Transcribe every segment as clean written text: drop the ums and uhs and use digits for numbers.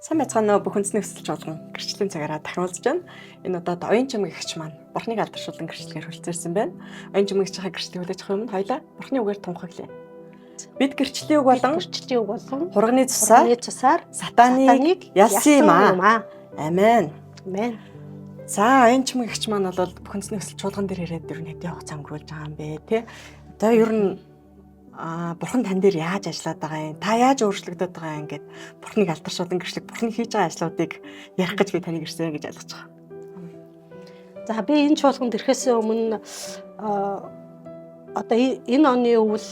Сайн байцгаана уу, бүх үндэсний өсөлж болгон гэрчлийн цагаараа дахин уулзж байна. Энэ удаад оюун чимэг эгч маань Бурхныг алдаршуулан гэрчлэгээр хүлцээрсэн байна. Оюун чимэг эгчийнхээ гэрчлэлийг хүлээж авах өмнө хоёлаа Бурхны үгээр тунхаглая. Бид гэрчлийн үг болон гэрчлийн үг болон хурганы цусаар хурганы цусаар сатаныг ялсан юм аа. Амен. Амен. За, оюун чимэг эгч маань бол бүх үндэсний өсөлт чуулган дээр ирээд ер нь хэдийн хугацаа өнгөрүүлж байгаа юм бэ, тэ? Одоо ер нь бурхан тань дээр яаж ажиллаад байгаа юм? Та яаж өөрчлөгдөд байгаа юм гэд бурханыг алдаршуулан гэрчлэг, бурхан хийж байгаа ажлуудыг ярих гэж би таныг ирсэн гэж ойлгож байгаа. За, би энэ чуулганд ирэхээс өмнө одоо энэ оны өвөл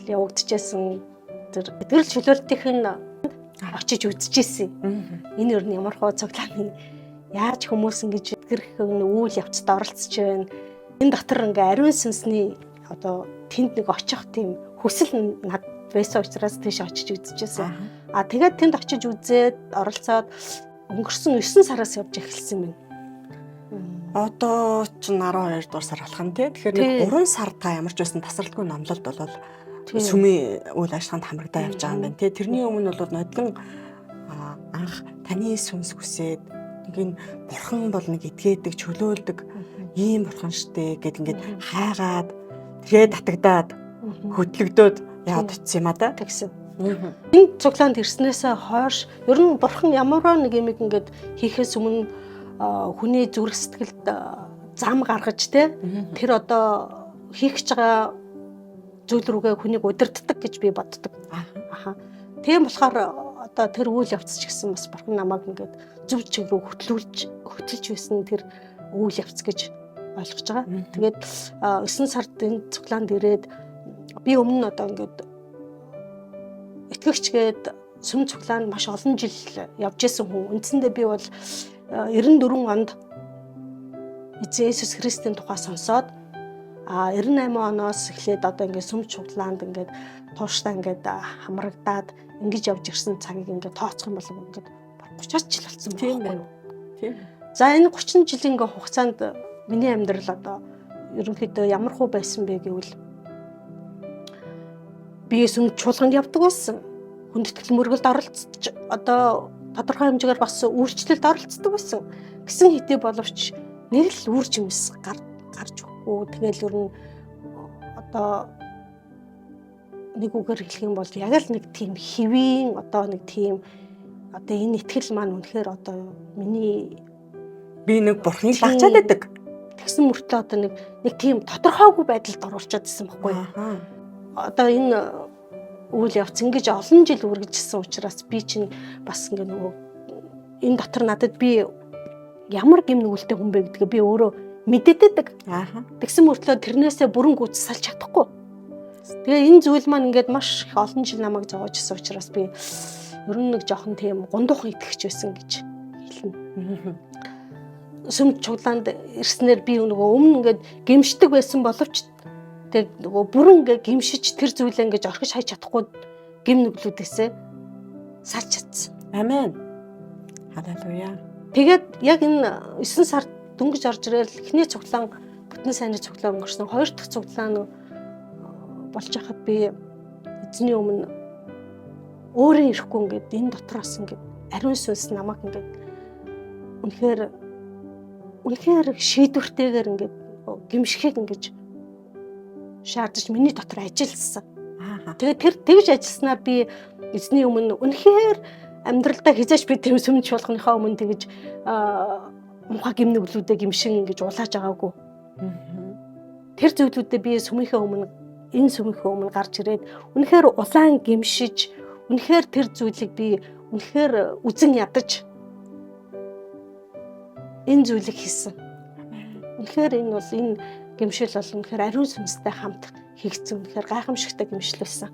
явагдчихсэн тэр эдгэрэл чөлөөлтийнх нь очиж үзчихсэн. Энэ ер нь ямар хуу цуглааны яаж хүмүүс ингэж эдгэрэх үйл явцад оролцож байна. Энэ дотор ингээ ариун сүнсний одоо тэнд нэг очих тийм хүсэл над байсан учраас тийш очиж үзчихсэн. А тэгээд тэнд очиж үзээд оролцоод өнгөрсөн 9 сараас явж эхэлсэн юм. Одоо ч 12 дугаар сар болох нь тий. Тэгэхээр нэг 3 сар та ямар ч байсан тасралтгүй номлолд болол сүмийн үйл ажиллагаанд хамрагдаа явж байгаа юм байна тий. Тэрний өмнө бол нодлон анх таны сүнс хүсээд нэг энэ бурхан бол нэг этгээдэг, чөлөөлдөг ийм бурхан штэ гэд ингээд хайгаад тэгээд татагдаад хөдлөгдөөд яваад очив юм а да. Тэгсэн. Энэ цуглаанд ирснээсээ хойш ер нь бурхан ямарваа нэг юм ингээд хийхээс өмнө хүний зүрх сэтгэлд зам гаргаж те тэр одоо хийх гэж байгаа зүйл рүүгээ хүнийг удирддаг гэж би боддог. Аха. Тийм болохоор одоо тэр үйл явц ч гэсэн бас бурхан намайг ингээд зөв чиг рүү хөтлүүлж хөтөлж байсан тэр үйл явц гэж ойлгож байгаа. Тэгээд 9 сард энэ цуглаанд ирээд би өмнө нь одоо ингээд итгэгчгээд сүм цуглаанд маш олон жил явж исэн хүн. Үндсэндээ би бол 94 онд эзэн Иесус Христийн тухай сонсоод 98 оноос эхлээд одоо ингээд сүм цуглаанд ингээд тууштай ингээд хамрагдаад ингэж явж ирсэн цагийг ингээд тооцох юм бол ингээд 30 жил болсон байхгүй юу? Тийм. За, энэ 30 жилийн ингээд хугацаанд миний амьдрал одоо ерөнхийдөө ямар хуу байсан бэ гэвэл би сүм чуулганд явдаг байсан. Хүндэтгэл мөргөлд оролцож одоо тодорхой хэмжээгээр бас үйлчлэлд оролцдог байсан. Гэсэн хэдий боловч нэг л үр жимс гарч өгөхгүй. Тэгэл ер нь одоо нэг үгээр хэлэх юм бол яг л нэг тийм хэвийн одоо нэг тийм одоо энэ итгэл маань үнэхээр одоо миний би нэг бурхныг дагчаад байдаг. Тэгсэн мөртлөө одоо нэг тийм тодорхойгүй байдалд оруулчаад ирсэн байхгүй юу? Одоо энэ үйл явц ингэж олон жил үргэлжилсэн учраас би чинь бас ингээ нөгөө энэ дотор надад би ямар гим нүгэлтэй хүн бэ гэдгээ би өөрөө мэдээддэг. Тэгсэн мөртлөө тэрнээсээ бүрэн гүйц салж чадахгүй. Тэгээ энэ зүйл маань ингээд маш их олон жил намайг зовоожсэн учраас би ер нь нэг жоохон тийм гундуухан итгэж байсан гэж хэлнэ. Сүм чуглаанд ирснээр би нөгөө өмнө ингээд гимшдэг байсан боловч тэг нөгөө бүрэн ингээд гимшиж тэр зүйлээ ингээд орхиж хайж чадахгүй гим нүглүүдээсээ салж чадсан. Амен. Халелуя. Тэгээд яг энэ 9 сард дөнгөж орж ирэл эхний цуглаан бүтэн сайнны цуглаан өнгөрсөн. Хоёр дахь цуглаан болж хахад би эзний өмнө өөрөө ирэхгүй ингээд энэ дотроос ингээд ариун сүнс намайг ингээд үнэхээр үнэхээр шийдвэртэйгээр ингээд гимшихийг ингэж шаардаж миний дотор ажилласан. Тэгээд тэр тэгж ажилласнаар би эзний өмнө үнэхээр амьдралдаа хизээч би тэр сүмж чуулганыхаа өмнө тэгж муухай гим нүглүүдээ гимшин ингэж улааж байгаагүй. Тэр зүйлүүдээ би сүмийнхээ өмнө энэ сүмийнхээ өмнө гарч ирээд үнэхээр улаан гимшиж үнэхээр тэр зүйлийг би үнэхээр үзен ядаж энэ зүйлийг хийсэн. Үнэхээр энэ бол энэ гимшил бол үнэхээр ариун сүнстэй хамт хийгдсэн үнэхээр гайхамшигтай гимшил байсан.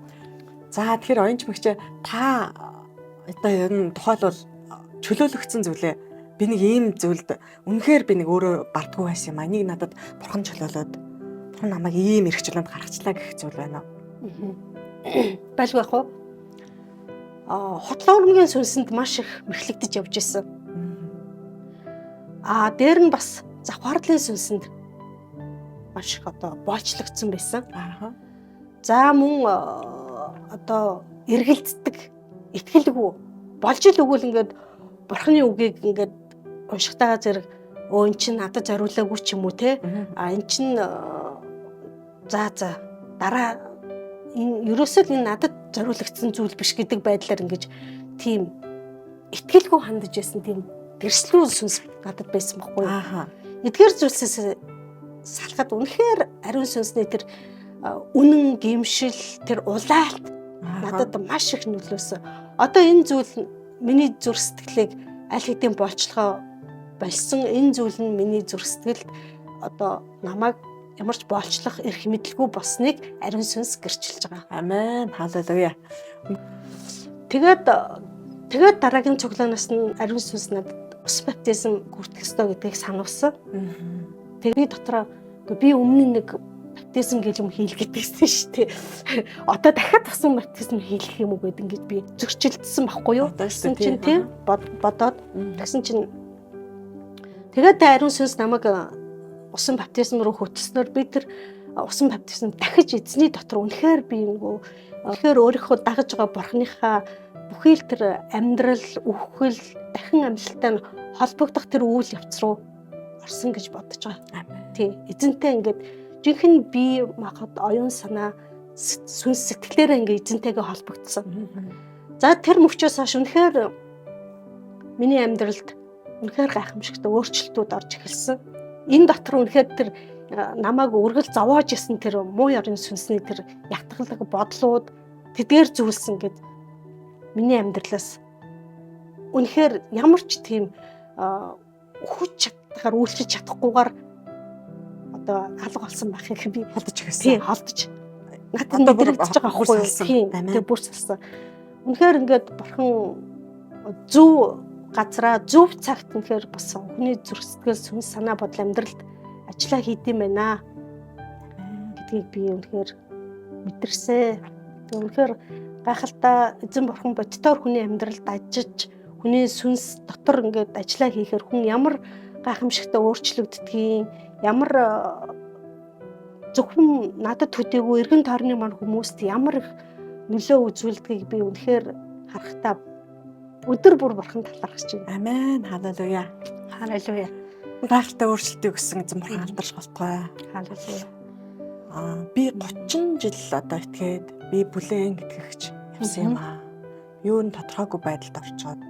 За, тэгэхээр оюун чимэгч та одоо ер нь тухайлбал чөлөөлөгдсөн зүйлээ би нэг ийм зүйлд үнэхээр би нэг өөрөө бардгүй байсан юм а. Энийг надад бурхан чөлөөлөөд бурхан намайг ийм эрх чөлөөнд гаргачлаа гэх зүйл байна уу? Байлгүй яах вэ? Хутлан урмгийн сүнсэнд маш их мэхлэгдэж явж исэн. А дээр нь бас завхаарлын сүнсэнд маш их одоо боолчлогдсон байсан. За, мөн одоо эргэлздэг, итгэлгүй болж л өгвөл ингээд Бурхны үгийг ингээд уншихтайгаа зэрэг өө эн чинь надад зориулаагүй ч юм уу те. А эн чинь за дараа энэ ерөөсөө л энэ надад зориулагдсан зүйл биш гэдэг байдлаар ингэж тийм итгэлгүй хандаж байсан тийм гэрчлүү сүнс надад байсан байхгүй юу. Эдгээр зүйлсээс салахад үнэхээр ариун сүнсний тэр үнэн гимшил тэр улаалт надад маш их нөлөөсөн. Одоо энэ зүйл миний зүрх сэтгэлийг аль хэдийн боолчлогоо болсон. Энэ зүйл нь миний зүрх сэтгэлд одоо намайг ямар ч боолчлох эрх мэдэлгүй болсныг ариун сүнс гэрчилж байгаа. Амен. Халелуя. Тэгээд дараагийн цуглаанаас нь ариун сүнс надад ус баптизм хүртэх ёстой гэдгийг сануулсан. Тэгээд би дотроо би өмнө нэг баптизм гэж юм хийлэх гэдэгсэн шүү дээ. Одоо дахиад усан баптизм хийлэх юм уу гэд ингэж би зөрчилдсөн байхгүй юу? Тэгсэн чинь тийм бодоод тэгсэн чинь тэгээд ариун сүнс намайг усан баптизм руу хөтөлснөөр би тэр усан баптизм дахиж эзний дотор үнэхээр би нөгөө үнэхээр өөрийнхөө дагаж байгаа бурхныхаа бүхий л тэр амьдрал, үхэл, дахин амьлалтай нь холбогдох тэр үйл явц руу орсон гэж бодож байгаа. Тий, эзэнтэй ингээд жинхэнэ би махад оюун санаа сүнс сэтгэлээрээ ингээд эзэнтэйгээ холбогдсон. За тэр мөчөөс хойш үнэхээр миний амьдралд үнэхээр гайхамшигтай өөрчлөлтүүд орж эхэлсэн. Энэ дотор үнэхээр тэр намайг үргэлж зовоож исэн тэр муу ёрын сүнсний тэр ятгалаг бодлууд тэдгээр зүйлс ингээд миний амьдралаас үнэхээр ямар ч тийм хүч чадхаар үйлчилж чадахгүйгээр одоо алга болсон байхыг би холдож эхэлсэн. Тийм, холдож. Надад мэдрэгдэж байгаа байхгүй юу? Тийм, тэгээ бүр салсан. Үнэхээр ингээд бурхан зөв газраа зөв цагт үнэхээр бас хүний зүрх сэтгэл сүнс санаа бодол амьдралд ажиллаа хийдэм байна гэдгийг би үнэхээр мэдэрсэн. Тэгээ үнэхээр гайхалтай эзэн бурхан бодитоор хүний амьдралд ажиллаж хүний сүнс дотор ингээд ажиллаа хийхээр хүн ямар гайхамшигтай өөрчлөгддгийг, ямар зөвхөн надад төдийгүй эргэн тойрны маань хүмүүст ямар их нөлөө үзүүлдгийг би үнэхээр харахтаа өдөр бүр бурхан талархаж байна. Амен. Халелуя. Халелуя. Гайхалтай өөрчлөлтийг өгсөн эзэн бурхан алдарш болтугай. Халелуя. Би 30 жил одоо итгээд би бүлээн итгэгч явсан юм аа. Юу н тодорхойгүй байдалд орчоод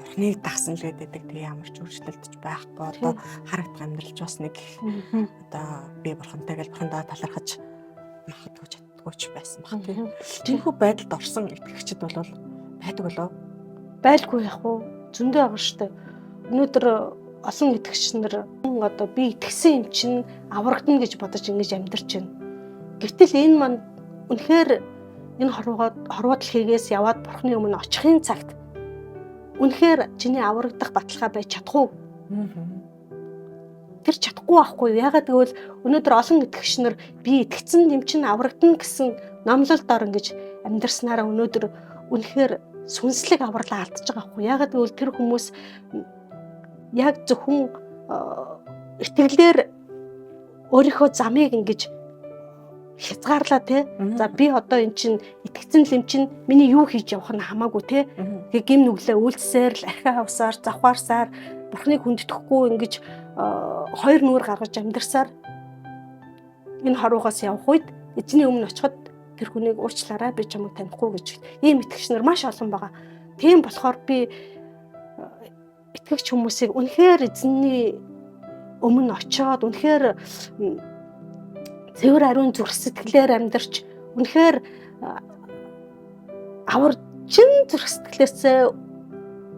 бурхныг дагсан л гэдэг. Тэгээ ямар ч өөрчлөлтч байхгүй. Одоо харагдах амьдралч бас нэг одоо би бурхантай гэл бурхандаа талархаж магадгүй чаддгүй ч байсан баг тийм. Тиймэрхүү байдалд орсон итгэгчид бол байдаг болов? Байлгүй яах вэ? Зөндөө байгаа шүү дээ. Өнөөдөр олон итгэгч нар одоо би итгэсэн юм чинь аврагдана гэж бодож ингэж амьдарч байна. Гэвтэл энэ маань үнэхээр энэ хорвоо дэлхийгээс яваад бурхны өмнө очихын цагт үнэхээр чиний аврагдах баталгаа байж чадах уу? Тэр чадахгүй байхгүй юу? Яагаад гэвэл өнөөдөр олон итгэгч нар би итгэсэн юм чинь аврагдана гэсэн номлолд ор ингэж амьдарснараа өнөөдөр үнэхээр сүнслэг авралаа алдаж байгаа байхгүй юу? Яагаад гэвэл тэр хүмүүс яг зөвхөн итгэлээр өөрийнхөө замыг ингэж хязгаарлаа те. За би одоо эн чинь итгэцэн л юм чинь миний юу хийж явах нь хамаагүй те. Тэгээ гим нүглээ үйлсээр л архиа авсаар завхаарсаар бурхныг хүндэтгэхгүй ингэж хоёр нүур гаргаж амьдарсаар энэ хорвоогоос явах үед эзний өмнө очиход тэр хүнийг уучлаарай би чамайг танихгүй гэж ийм итгэгч нар маш олон байгаа. Тийм болохоор би итгэгч хүмүүсийг үнэхээр эзний өмнө очиод үнэхээр цэвэр ариун зүрх сэтгэлээр амьдарч үнэхээр аварчин зүрх сэтгэлээсээ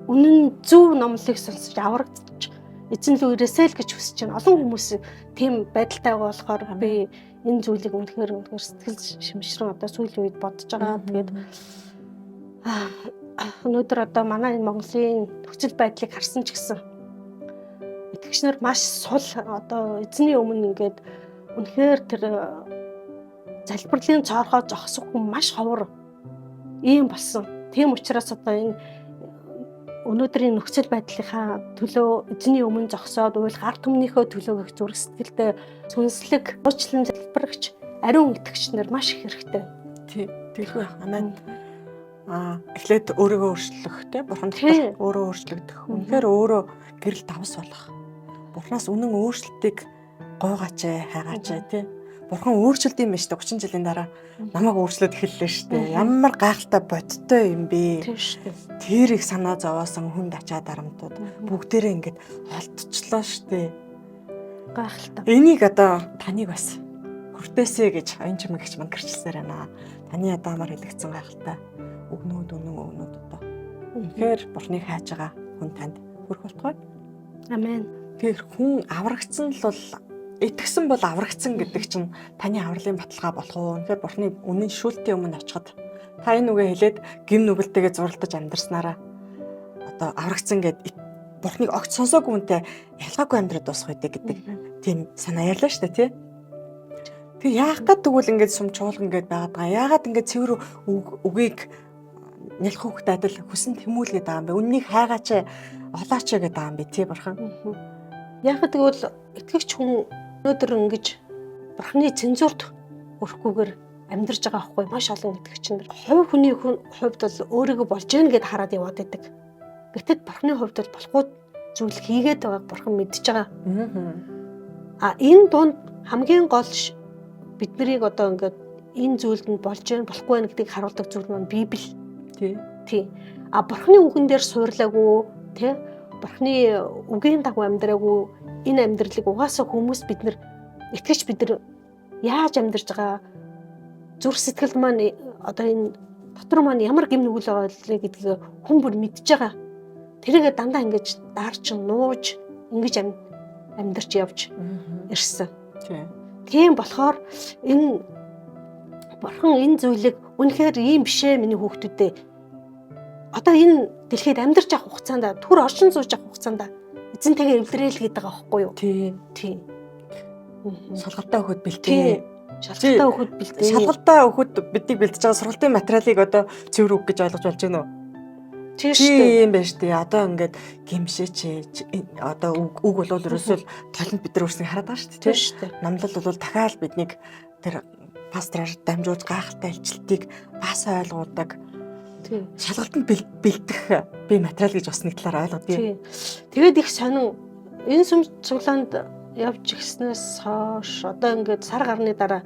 үнэн зөв номлолыг сонсож аврагдчих эзэн лүү ирээсэй л гэж хүсэж байна. Олон хүмүүс тийм байдалтай байгаа болохоор би энэ зүйлийг үнэхээр сэтгэл шимшрэн одоо сүүлийн үед бодож байгаа. Тэгээд өнөөдөр одоо манай энэ Монголын нөхцөл байдлыг харсан ч гэсэн итгэгч нар маш сул одоо эзний өмнө ингээд үнэхээр тэр залбирлын цоорхоо зогсох хүн маш ховор ийм болсон. Тийм учраас одоо энэ өнөөдрийн нөхцөл байдлынхаа төлөө эзний өмнө зогсоод уйл гар түмнийхөө төлөө гэх зүрх сэтгэлтэй сүнслэг уучлан залбирагч ариун итгэгч нар маш их хэрэгтэй. Тийм. Тэгэлгүй амен. Эхлээд өөрийгөө өөрчлөх те, Бурхан дотор өөрөө өөрчлөгдөх. Үнэхээр өөрөө гэрэл давс болох. Бурханаас үнэн өөрчлөлтийг гуйгаач, хайгаач те. Бурхан өөрчлөлт юм байна шүү дээ. 30 жилийн дараа намайг өөрчлөөд эхэллээ шүү дээ. Ямар гайхалтай бодтой юм бэ? Тийм шүү дээ. Тэр их санаа зовоосон хүнд ачаа дарамтууд бүгдээрээ ингээд олдчихлоо шүү дээ. Гайхалтай. Энийг одоо таныг бас хүртээсэй гэж оюун чимэгч манд гэрчилсээр байна. Таны адамаар хэлэгдсэн гайхалтай үгнүүд, үнэн өгнүүд одоо. Үнэхээр Бурхныг хайж байгаа хүн танд хүрэх болтугай. Амен. Тэгэхээр хүн аврагдсан л бол итгэсэн бол аврагдсан гэдэг чинь таны авралын баталгаа болох уу? Үнэхээр Бурхны үнэн шүүлтийн өмнө очиход та энэ үгээ хэлээд гим нүгэлтэйгээ зурлаж амьдарснараа одоо аврагдсан гэд Бурхныг огт сонсоогүй хүнтэй ялгаагүй амьдраад дуусах үү гэдэг тийм санаа ярьлаа шүү дээ, тий? Тэг яах гээд тэгвэл ингээд сум чуулган гээд байгаад байгаа. Яагаад ингээд цэвэр үгийг нялх хүүхд адил хүсэн тэмүүлгээд байгаа юм бэ? Үннийг хайгаач, олооч гэдэг байгаа юм бэ, тий Бурхан? Яагаад тэгвэл итгэгч хүн өнөөдөр ингэж Бурханы цензурт өрөхгүйгээр амьдарч байгаа байхгүй маш олон итгэгч нар. Хувь хүний хувьд бол өөрийгөө болж гэн гэд хараад яваад байдаг. Гэтэл Бурханы хувьд бол болохгүй зүйл хийгээд байгааг Бурхан мэдж байгаа. А энэ дунд хамгийн гол бид нарыг одоо ингээд энэ зүйлд нь болж гэн болохгүй байх гэдгийг харуулдаг зүйл маань Библи. Тий. Тий. А Бурханы үгэн дээр суурлаагүй, тий? Бурханы үгийн дагуу амьдраагүй энэ амьдралыг угаасаа хүмүүс бид нар итгэж бид нар яаж амьдарч байгаа зүрх сэтгэл маань одоо энэ дотор маань ямар гэм нүгэл байгаа вэ гэдгийг хүн бүр мэдж байгаа. Тэрийгээ дандаа ингэж даарч нууж ингэж амьдарч явж ирсэн. Тий. Тийм болохоор энэ Бурхан энэ зүйлийг үнэхээр ийм бишээ миний хүүхдүүдээ. Одоо энэ дэлхийд амьдарч явах хугацаанд түр оршин сууж явах хугацаанд эзэнтэйгээ эвлэрээл гэдэг байгаа байхгүй юу? Тий. Тий. Шалгалтаа өгөхөд бэлтээ. Шалгалтаа өгөхөд бэлтээ. Шалгалтаа өгөхөд биднийг бэлтэж байгаа сургалтын материалыг одоо цэвэр үг гэж ойлгож болж байна уу? Тийм шүү дээ. Тийм байж тээ. Одоо ингээд гимшээч одоо үг бол ерөөсөө толинд бид нар өөрсдийг хараад байгаа шүү дээ. Тийм шүү дээ. Номлол бол дахиад биднийг тэр пастораар дамжуулж гайхалтай илчлэлтийг бас ойлгуулдаг. Тийм. Шалгалтанд бэлдэх би материал гэж бас нэг талаар ойлгодъё. Тийм. Тэгээд их сонин энэ сүм цуглаанд явж ирснээс хойш одоо ингээд сар гарны дараа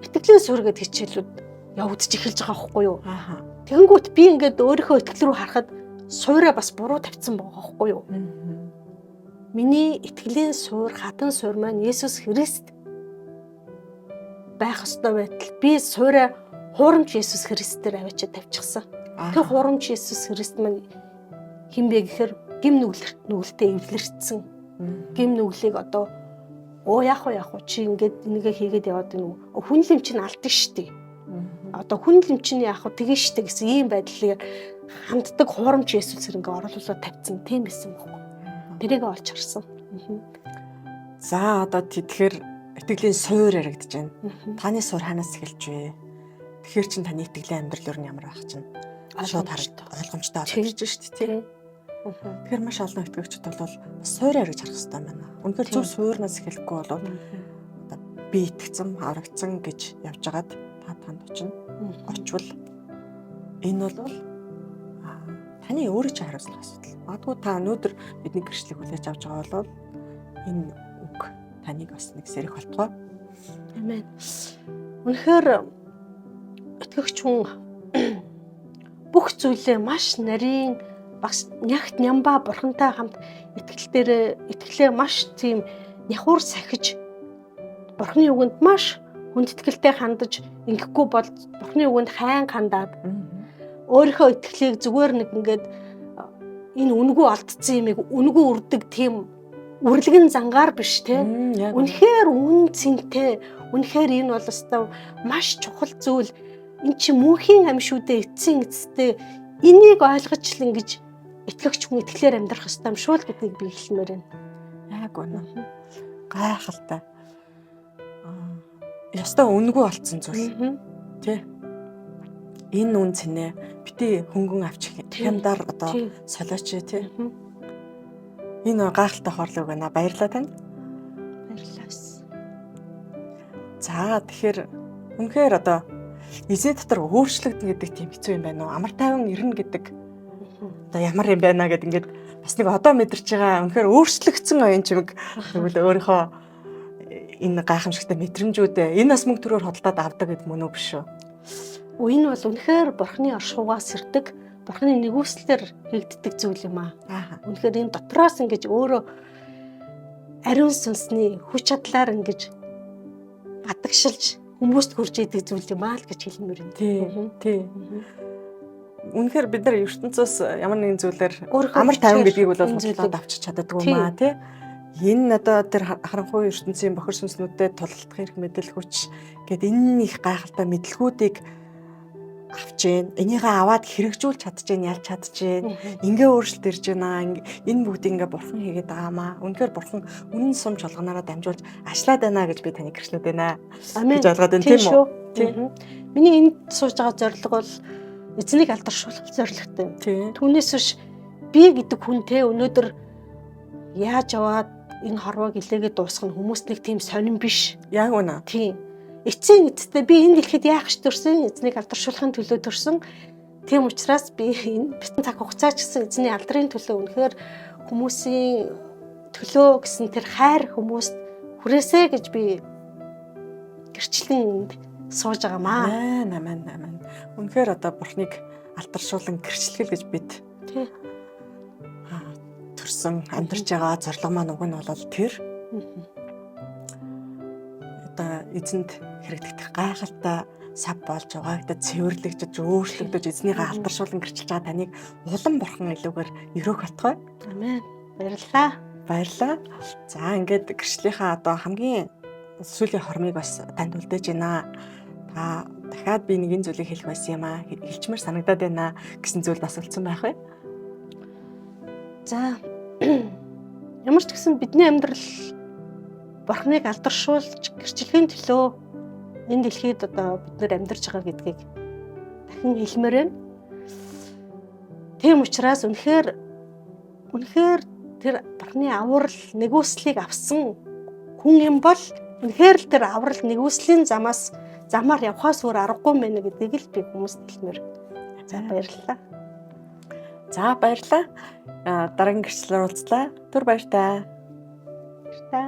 итгэлийн суурь гэдэг хичээлүүд явагдаж эхэлж байгаа байхгүй юу? Ааха. Тэгэнгүүт би ингээд өөрийнхөө итгэл рүү харахад суураа бас буруу тавьсан байгаа байхгүй юу? Миний итгэлийн суур, хатан суур маань Есүс Христ байх ёстой байтал би суураа хуурамч Есүс Христээр аваачаад тавьчихсан. Тэр хуурамч Есүс Христ маань хэн бэ гэхээр гим нүгэлтэй эвлэрсэн. Гим нүглийг одоо оо яах вэ яах вэ чи ингээд энийгээ хийгээд яваад байна уу? Хүн л юм чинь алдсан шүү дээ. Одоо хүн л юм чинь яах вэ тэгэн шүү дээ гэсэн ийм байдлыг ханддаг хуурамч Есүсээр ингээ оруулаад тавьсан тийм байсан байхгүй. Тэрийг олж харсан. За одоо тэгэхээр итгэлийн суур яригдж байна. Таны суур хаанаас эхэлж вэ? Тэгэхээр чин таны итгэлийн амьдрал өөр нь ямар байх чинь шууд харагдах ойлгомжтой болоод ирж шүү дээ, тий. Тэгэхээр маш олон итгэгчид бол бас суурь яригж харах хэрэгтэй байна. Үнэхээр зөв суурнаас эхлэхгүй бол одоо би итгэцэн, аврагдсан гэж явж байгаад та танд очино. Очвол энэ бол таны өөрөө ч хариуцлах асуудал. Магадгүй та өнөөдөр бидний гэрчлэг хүлээж авч байгаа бол энэ үг таныг бас нэг сэрэх болтугай. Амен. Үнэхээр итгэгч хүн бүх зүйлээ маш нарийн бас нягт нямбаа бурхантай хамт итгэл дээр итгэлээ маш тийм няхуур сахиж бурхны үгэнд маш хүндэтгэлтэй хандаж ингэхгүй бол бурхны үгэнд хайн хандаад өөрийнхөө итгэлийг зүгээр нэг ингээд энэ үнгүй олдсон юмыг үнгүй үрдэг тийм үрлэгэн зангаар биш те. Үнэхээр үн цэнтэй, үнэхээр энэ бол өстой маш чухал зүйл. Эн чинь мөнхийн ам шүү дээ, эцсийн эцэстээ энийг ойлгож л ингэж итгэгч хүн итгэлээр амьдрах ёстой юм шүү л гэдгийг би хэлмээр байна. Яг үнэ. Гайхалтай. Ёстой үнгүй олдсон зүйл. Тэ. Энэ үн цэнэ бити хөнгөн авчих хямдар одоо солиоч тий. Энэ гайхалтай хорлог байна. Баярлалаа танд. Баярлалаа. За тэгэхээр үнэхээр одоо Эзэн дотор өөрчлөгдөн гэдэг тийм хэцүү юм байна уу? Амар тайван ирнэ гэдэг одоо ямар юм байна гэд ингээд бас нэг одоо мэдэрч байгаа үнэхээр өөрчлөгдсөн оюун чимэг тэгвэл өөрийнхөө энэ гайхамшигтай мэдрэмжүүдээ энэ бас мөнгө төрөөр хөдөлтөд авдаг гэд мөн үү биш үү? Энэ бол үнэхээр бурхны оршихугаас ирдэг, бурхны нэгүслэр хийгддэг зүйл юм аа. Үнэхээр энэ дотроос ингэж өөрөө ариун сүнсний хүч чадлаар ингэж гадагшилж хүмүүст хурж идэг зүйл юм аа л гэж хэлмээр байна. Тий. Тий. Үнэхээр бид нар ертөнцөөс ямар нэгэн зүйлээр амар тайван гэдгийг бол худалдаад авчиж чаддаггүй юм аа тий. Энэ одоо тэр харанхуй ертөнцийн бохир сүнснүүдэд тулалдах эрх мэдэл хүч гэд энэ их гайхалтай мэдлгүүдийг авч гин. Энийгээ аваад хэрэгжүүлж чадж гин, ялж чадж гин. Ингээ өөрчлөлт ирж байна. Энэ бүгдийг ингээ бурхан хийгээд байгаа маа. Үнэхээр бурхан үнэн сум чолгонороо дамжуулж ажиллаад байна гэж би таныг гэрчлээд байна. Амен. Гэж ойлгоод байна тийм үү? Тийм. Миний энд сууж байгаа зорилго бол эзнийг алдаршуулах зорилготой. Түүнээс биш би гэдэг хүн те өнөөдөр яаж яваад энэ хорвоог илээгээд дуусгах нь хүмүүст нэг тийм сонирн биш. Яг үнэ. Тийм. Эцсийн эцэстээ би энэ дэлхийд яах гэж төрсөн? Эзнийг алдаршуулахын төлөө төрсөн. Тийм учраас би энэ битэн цаг хугацаа ч гэсэн эзний алдрын төлөө үнэхээр хүмүүсийн төлөө гэсэн тэр хайр хүмүүст хүрээсэ гэж би гэрчлэн энд сууж байгаа маа. Амен, амен, амен. Үнэхээр одоо бурхныг алдаршуулан гэрчлэгэл гэж бид Тий. төрсөн амьдарч байгаа зорилго маань уг нь бол тэр. Одоо эзэнд хэрэгдэх гайхалтай сав болж угаагдаж, цэвэрлэгдэж, өөрчлөгдөж эзнийгээ алдаршуулан гэрчилж байгаа таныг улам бурхан илүүгээр өрөөх болтугай. Амен. Баярлалаа. Баярлалаа. За ингээд гэрчлэлийнхаа одоо хамгийн сүүлийн хормыг бас танд үлдээж байна. Та дахиад би нэгэн зүйлийг хэлэх байсан юм аа. Хэлчмээр санагдаад байна гэсэн зүйл бас үлдсэн байх вэ? За ямар ч гэсэн бидний амьдрал бурхныг алдаршуулж гэрчлэхийн төлөө энэ дэлхийд одоо бид нэр амьдарч байгаа гэдгийг дахин хэлмээр байна. Тийм учраас үнэхээр тэр бурхны аврал нэгүслийг авсан хүн юм бол үнэхээр л тэр аврал нэгүслийн замаар явхаас өөр аргагүй мэн гэдгийг л би хүмүүст хэлмээр. За баярлалаа. За баярлалаа. Дараагийн гэрчлэлээр уулзлаа. Түр баяртай. Баяртай.